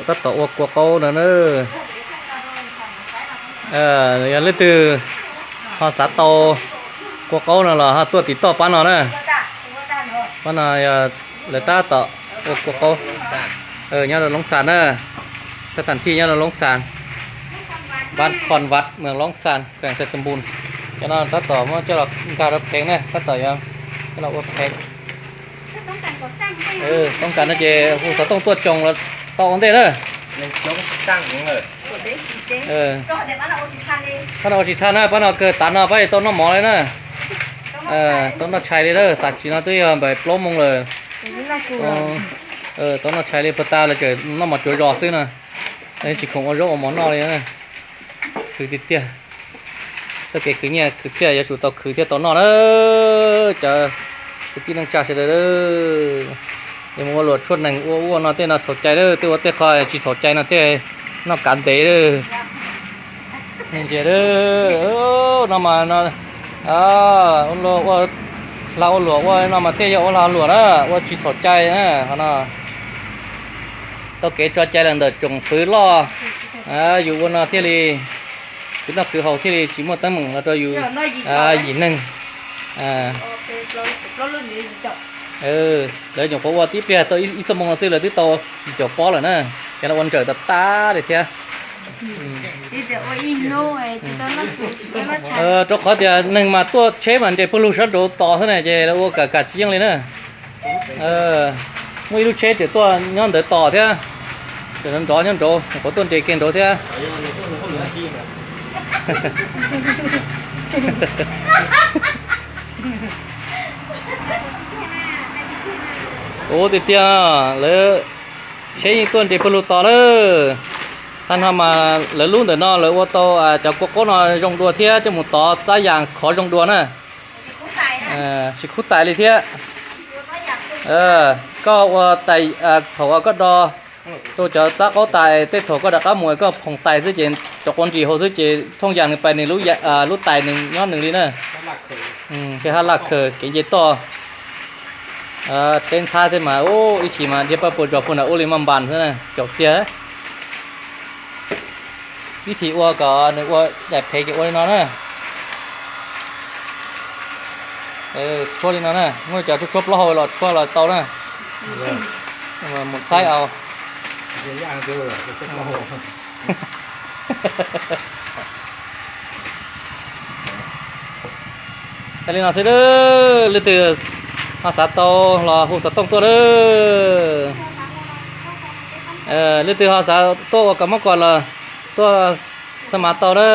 Tab tom ua kua qaub no na. Yog leej twg ho xav tau kua qaub no los ho tuaj tim toj pab no na. Pab no yog lawv tab tom ua kua qaub. Nyob rau Loob Xas na, sab thas thij nyob rau Loob Xas, npab Khon Vaj, moos Loob Xas, kheem Xais Xas Npus. Cov no tab tom muab coj los nkag rau pheev na, tab tom yuav coj los ua pheev. Toob kas no ces hu xov tooj tuaj tsoos los tau ua ntej na. Pab no ua tsis tag na, pab no kawg tav no pab tau noj mov li na. Tau noj tshais li na, tam sim no twb yog npaum plaub moos lawm. Tau noj tshais li puag ta lawv tseem noj mov cuav zos xwb na. Tsis khoom ua zaub ua mov noj li na. Khwv tiag tiag. Txoj kev khwv nyiaj khwv txiaj yuav tsum tau khwv thiaj tau noj na. Cov kwv tij neej tsa sawv daws, yuav mus ua luam tshuaj nees ua ua no tej no txhaum cai lawm, twb ua tej qho tsis txhaum cai no thiaj noj kav ntev lawm. Ntsia no mas, ua hla ua luam ua no mas thiaj yog ua hla luam na, ua tsis txhaum cai na. Qhov no tau kev tso cai los ntawm tsoom fwv loj, yus ua no thiaj li, kwv noj kwv haus thiaj li tsis muaj teeb meem los rau yus yim neeg. Lawv nyuam qhuav ua tib pliag tau ib xuab moos no xwb lawv twb tau yim caum pob lawm na. Ces lawv ua ntsawm tas tas li thiab. Rau qhov tias neeg mas tuaj tsheb mas nres pawg lug sab nraud tos xwb na, ces lawv ua kam kam tsis yeej li na. Muaj ib lub tsheb tseem tuaj nyob ntawd tos thiab, tseem nrov nyob nraud, nyuam qhuav tuaj nres kiag nraud thiab. Ua tiag tiag, lawv tsheb yeej tuaj nres pawg lug tos lawm. Tag no mas lawv lub ntawm no lawv ua tau cov kua qaub no zoo dua thiab coj mus tov txab yas khov zoo dua na. Tsis khub tais li thiab. Koj ua tais, thaum uas koj do rau cov txab qaub tas, tej thaum koj rov qab mus koj phoom tais xwb ces cov quav nris hauv xwb ces thooj yas nws pais nws lub tais nws nyob nws li na. Thiaj hab laj khaws kev nce toj. Teb ntxhab thiab mas ib chim mas dhia paj puas zos puag nram ub li maj npas xwb na, caum tiag. Vib thim ua kom nws ua daim phev ces ua li no na. Tshuab li no na, muaj cov tshuab tshuab plaub hau los tshuab los tau na. Mus txhaib au. Li no xwb, leej twg ho xav tau los hu xov tooj tuaj lawm. Leej twg ho xav tuaj ua kos muab kos los tuaj xa mav tau na.